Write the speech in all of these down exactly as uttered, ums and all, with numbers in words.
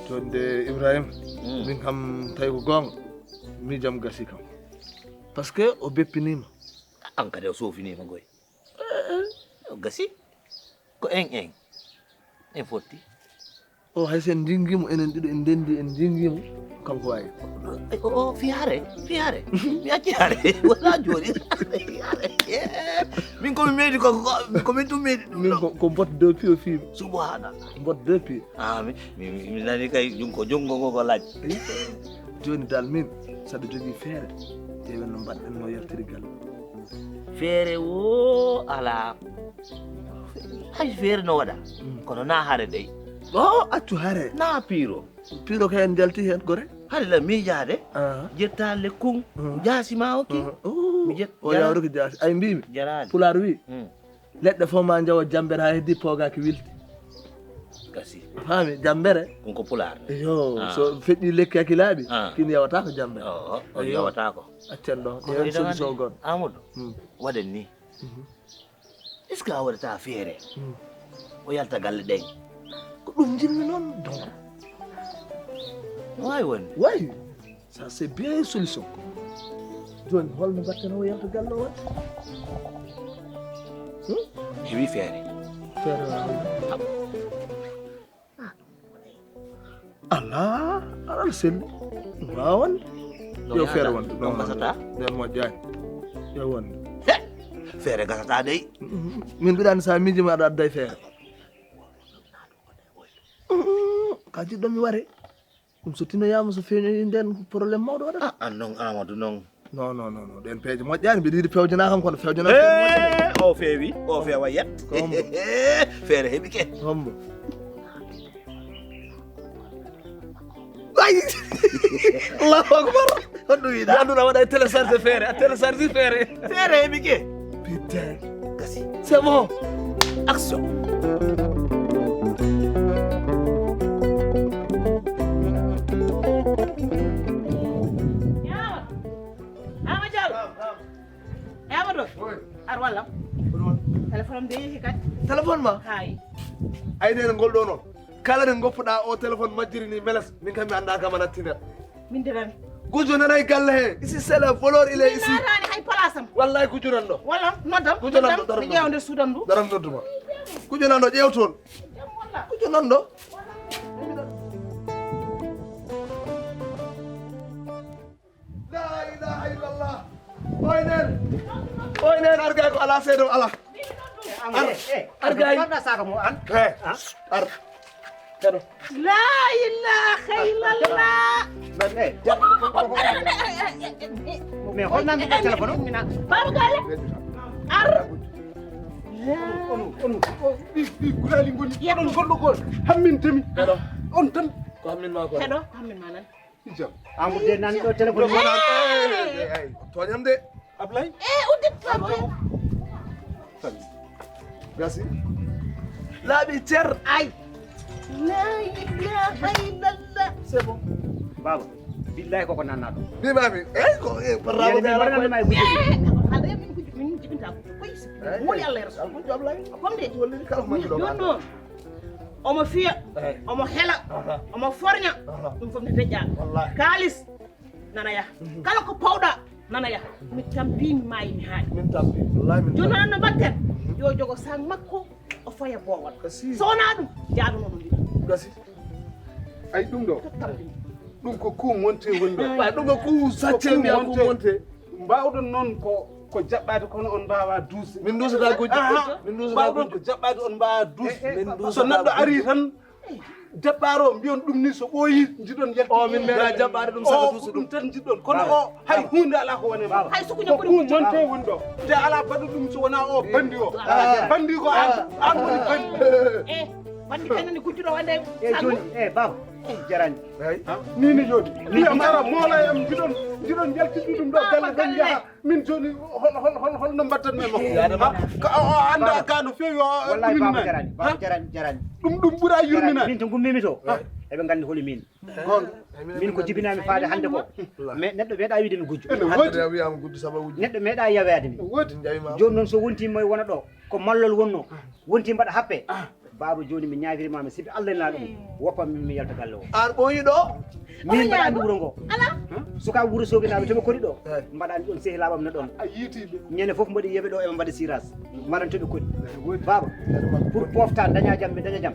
Joni de Ibrahima, min kam tawi ko goonga, miijam gasi kam. Parce que o beppiniima. An kadi o soofiniima koy. O gasi. Ko en en. En fotti. O hay sen njingiimo enen ɗiɗo en ndenndi en njingiimo kanko wayi. O, o, o, fiyaare, fiyaare. Mi acci haare. Wala jooni. Fiyaare. Min ko mi meeɗi ko, ko, ko min tum meeɗi ɗum Min ɗo. Ko, ko mbot deux pieds o fii. Subhanallah. Mbot deux pieds. Ah, mi, mi, mi, mi nani kay junko, junko ngo ko laaj. Eyi. Jooni dal min, saɗa jogii feere, ƴeewen no mbaɗɗen no yaltiri galle. Feere wo alaa. Hay feere no waɗa. Mm. Kono na hare dey. O accu hare. Na piiro. Piiro kay en njalti heen gore. Hare la miijaade. Ah. Jetta lekkun. Mm. Jaasi ma o ki. Mm. Oh. Mi jet-, o jara-, yawruki jaasi. Ay mbiimi. Jaraani. Pulaar wi. Mm. Leɗɗe fof ma njawo jambere haa heddi poogaaki wilti. Gasi. Faami, jambere. Ɗum ko pulaar ne. Yo, ah, so feƴƴi lekki hakki laaɓi, ah, kin yawata ko jambere. Oo, on yawata ko. Accen ɗo, ko ɗen solution gon. Amadou, hmm, waɗen ni. Mhm. Est-ce que a waɗata feere? Hmm. O yalta galle ɗen. Ko ɗum njinmi noon, donc. Waawi wonde. Waawi. Ça, c'est bien une solution. Jooni, holno mbaɗten o yalta galle o waɗi? Hmm? Heɓi feere. Feere waawi. Alaa, alaa selli. Waawan. Yo feere wonde. Ɗon gasata? Nden moƴƴaani. Yo wonde. He! Feere gasata dey. Mm, mm. Min mbiɗa anndi so a miijiima aɗa adda e feere. Mm, mm. Ka jiɗɗo mi ware. Ɗum so tinoyaama, so feeñoyi, nden ko problème mawɗo waɗata. Ah, an noon, Amadou noon. Non, non, non, non. Ɗeen peeje moƴƴaani, mbiɗa yiɗi pewjanaa kam, kono pewjanaa feere moƴƴaani. Eh, o feewi, o feewa yet. Ko hombo? Feere heɓi ke. Hombo? Ay! Allahu akbar! Honɗum wiɗa? Mi annduno a waɗa e télécharge feere, a télécharge feere. Feere heɓi ke. Putain. Gasi. C'est bon. Action. Yawa. Ama Diallo. Yawa ɗo. Ar wallam. Téléphone am de yehi kadi. Téléphone ma? Hay. Ay, nene ngol ɗo noon. Kala nde ngoppuɗaa o téléphone majjiri ni meles, min kam mi anndaa kam a nattinat. Min de nani. Gujo nanay galle he. Ici c'est le voleur, il est ici. Mi naataani hay place am. Wallahi gujo nan ɗo. Walla noddam. Gujo nan ɗo, noddam. Daram mi ƴeewa nder suudam ndu. Daram nodduma. Gujo nan ɗo, ƴeew toon. Jam walla. Gujo nan ɗo. La ilaha illallah. Oy nen. Oy nen, argay ko ala seedo ala. Ar, argay. Ar, ar. Kado. La ilaha illallah. Nan, eh, ja-, mais hol nan ko téléphone o? Baba Gale. Ar. On, on, on, ɗi, ɗi gulaali ngoni. Oɗon gonɗo gol. Hammintemi. Kado. On tan. Ko hammin ma ko. Kado, hammin ma nan. Jam. Amadou de nan ɗo téléphone. Jam. Eh, eh, eh, eh, tooñam de. Ablay. Eh, uddi Ablay. Tan. Gasi. Laaɓi cer. Ay. La ilaha illallah. C'est bon. Baba, billahi koko nanna ɗo. Mbimami, eh, ko, eh, portable. Yalla min mbaɗanma e gudde. Eh, ala min ko min jibinta ko. Koy. Eh, woni Allah e Rasul. Ko Ablay. Ko de. Woni kala ko majjuɗo. Joni noon. Omo fiya, eh, omo hela, aha, omo forña, aha, ɗum fof ne deƴƴa. Wallahi. Kaalis nana yaha. Mhm. Kala ko pawɗa nana yaha. Mhm. Mi tampi, mi maayi, mi haaɗi. Min tampi. Wallahi min tampi. Jooni noon no mbaɗten? Mhm. Yo jogo sac makko, o Foya boowal. Gasi. So wonaa ɗum, jaaduno ɗum. Gasi. Ay, ɗum ɗo. Ɗum ko kuu monte woni ɗo. Waaw, ɗum ko kuu sacce mi, kuu monte. Mbaawɗon noon ko, ko jaɓɓaade, kono on mbaawaa duusde. Min duusataa gujjo. Aha. Min duusataa gujjo. Mbaawɗon ko jaɓɓaade, on mbaawaa duusde. Eh, eh, min duusataa gujjo. So neɗɗo arii tan, départ o, mbiyon ɗum ni so ɓooyii, njiɗon yaltude. O, min meeɗaa jaɓɓaade ɗum, saka duusa ɗum. Ɗum tan njiɗɗon. Kono o, hay huunde alaa ko wonee ma. Hay sukuña ko ɗum monte woni ɗo. Te alaa baɗɗo ɗum so wonaa o banndi o. Banndi ko aan, aan woni banndi. Eh, banndi kan nani gujjuɗo wonde. Eh, jooni, eh, baaba. Jarani. Eey. Nii ni jooni. Wiyam ara moola e am, njiɗon, njiɗon yaltinde ɗum ɗo galle, ɗon njaha. Min jooni hol, hol, hol, hol no mbaɗtan men makko? Yaade ma. Ka o, o annda ka no feewi o. Wallahi, ɗum baaba jarani, baaba jarani, jarani. Ɗum, ɗum ɓura yurminaade. Min to ngummimi to. Eɓe nganndi holi min. Goonga. Min ko jibinami faade hannde ko. Mais neɗɗo meeɗa wiide mi gujjo. Ene woodi. Hannde a wiyama gujjo sabu a wujji. Neɗɗo meeɗa yaweede mi. Ene woodi. Jooni noon so wonti moye wona ɗo, ko mallol wonno. Wonti mbaɗa happe. Baaba, jooni mi ñaagirimaama, sibi Allah ena ɗum, woppa min mi yalta galle o. Aan ɓooyi ɗo? Min mbaɗa anndi wuro ngo. Ala. Sukaaɓe Wuro Soogi naaɓe to ɓe kori ɗo. Eey. Mbaɗa anndi ɗon sehilaaɓe am ne ɗon. A yiiti ɓe. Ñande fof mbaɗi yeɓe ɗo eɓe mbaɗa siras. Mbaɗan to ɓe kori. Eey, woodi. Baaba, pour pofta daña jam, mi daña jam.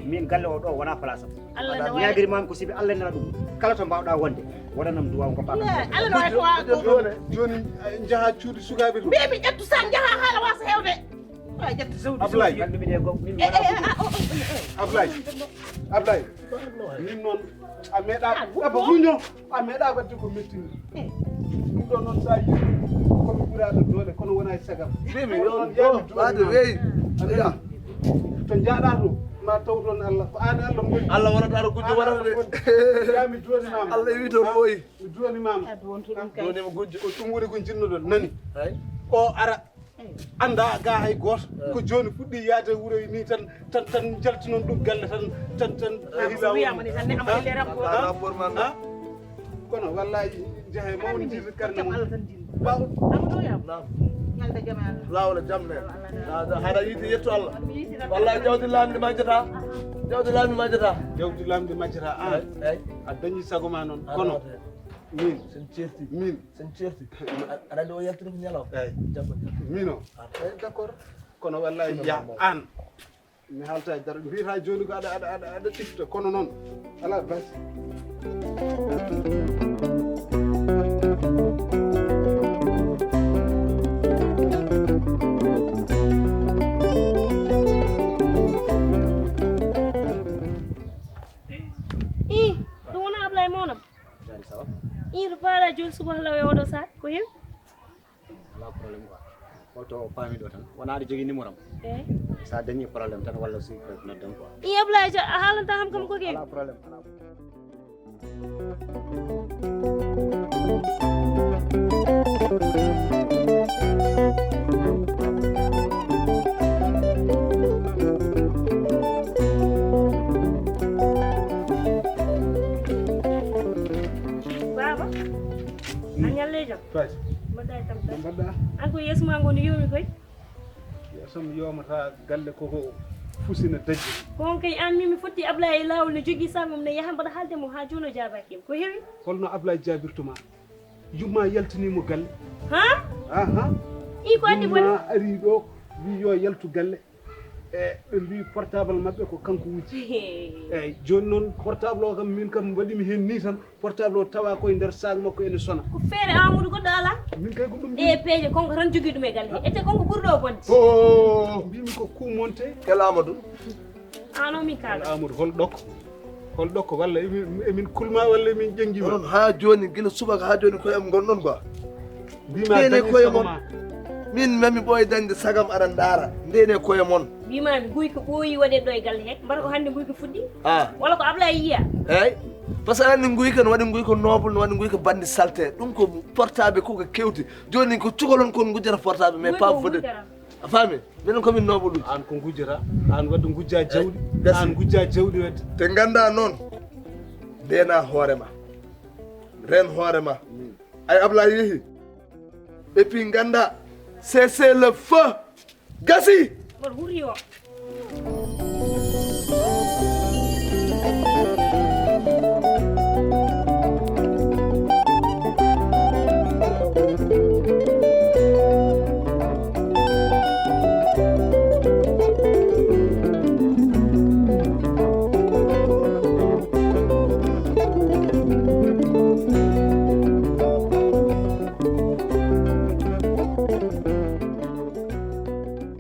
Min galle o ɗo wona place am. Allah na waawi. Ñaagirimaama ko sibi Allah ena ɗum. Kala to mbaawɗa wonde, waɗanam duwaaw ko mbaɗa. Eey, Allah na waawi ko waawi ko. Jooni, jooni, eh, njaha cuuɗi sukaaɓe to. Mbiimi ƴettu sa njaha haala wasa hewde. Ablaye. Ablaye. Ablaye. Min noon, a meeɗa, abba muño, a meeɗa waɗde ko mettini. Ɗum ɗo noon sa yi, ko mi ɓuraɗo doole, kono wona e sagam. Mimi, yo, yo, waɗde weyi. To jaaɗa to, ma taw toon Allah, ko an Allah moƴƴi. Allah wonata to gujjo waɗata de. Ya mi duwani mama. Allah wi toon ɓooyi. Mi duwani mama. Duwani mo gujjo. Ko ɗum woni ko jinnoɗon, nani? Ay. O ara. Annda ga hay gooto. Ko jooni fuɗɗi yaade wuro ni tan, tan, tan jaltinon ɗum galle tan, tan, tan. Ah, so wiyama ni tan ne amata le rapport. Ah, rapport man. Ah? Kono wallahi jehe mawni jirri karne mum. Baw. Amadou yam. Naam. Ñalde jam e Allah. Lawla jam ne. Hara yiiti yetto Allah. Wallahi jawdi lamdi majjata. Jawdi lamdi majjata. Jawdi lamdi majjata. Ah. Eey. A dañi sago ma noon. Kono min. Sen certi. Min. Sen certi. Aɗa anndi o yaltiri ko ñalaw. Eey. Jabba. Min o. Eey, d'accord. Kono wallahi ya an. Mi haalta e dara. Mbiyata jooni ko aɗa, aɗa, aɗa, aɗa ɗifta. Kono noon. Ala basi. Ih, ɗum wona Ablaye Monam. Jari sawa. Ih, ɗo paara jooni suba law e oɗo saat. Ko heewi? Alaa problème quoi. Holto paamiɗo tan. Wona aɗa jogii numéro am? Eey. So a dañii problème tan walla si ko noddam quoi. I Ablaye, a haalanta kam kam ko kewi? Alaa problème, alaa problème. Baaba, a ñalleejo? Faati. Mbaɗɗa e tampere? No mbaɗɗa? An ko yeeso ma ngo no yoomi koy? Yeeso mi yoomata galle koko fusina dajji. Ko on kay an min mi fotti Ablaye e laawol no jogii saagum no yaha mbaɗa haalde mo haa jooni o jaabaaki yam. Ko heewi? Holno Ablaye jaabirtuma? Yumma yaltini mo galle. Ha? Aha. I ko addi bone? Yumma ari ɗo wi yo yaltu galle. E ɓe mbi portable maɓɓe ko kanko wujji. Eyyi, jooni noon portable o kam min kam mbaɗimi heen ni tan. Portable o tawa koye nder sac makko ene sona. Ko feere Amadou goɗɗo alaa? Min kay ko ɗum. E peeje konko tan jogii ɗum e galle he. Ete konko ɓurɗo o bonde. Oh, mbimi ko kumonte. Kel Amadou. Ano min kaala. Amadou hol ɗokko? Hol ɗokko walla emin, emin kulma walla emin ƴengi ma? Onon haa jooni gila subaka haa jooni koye am ngonɗon quoi. Mbima ndene koye mon. Min mami ɓooy dañde sagam aɗa ndaara. Ndene koye mon. Mbimami guyka ɓooyi waɗe ɗo e galle he. Mbata ko hannde guyka fuɗɗi? Ah. Walla ko Ablaye yiya? Eyyi. Par ce que anndi nguyka no waɗi nguyka noble, no waɗi nguyka bandi salte. Ɗum ko portable ko ko kewti. Jooni ko cukalon kon ngujjata portable, mais pas vedette. A faami? Minen ko min noble uji. An ko ngujjata, an wadde ngujja jawdi, an ngujja jawdi wadde. Te ngannda noon, ndena hoore ma. Ren hoore ma. Ay Ablaye yehi. Et puis ngannda, c'est, c'est le feu. Gasi! Mboɗo hurri o.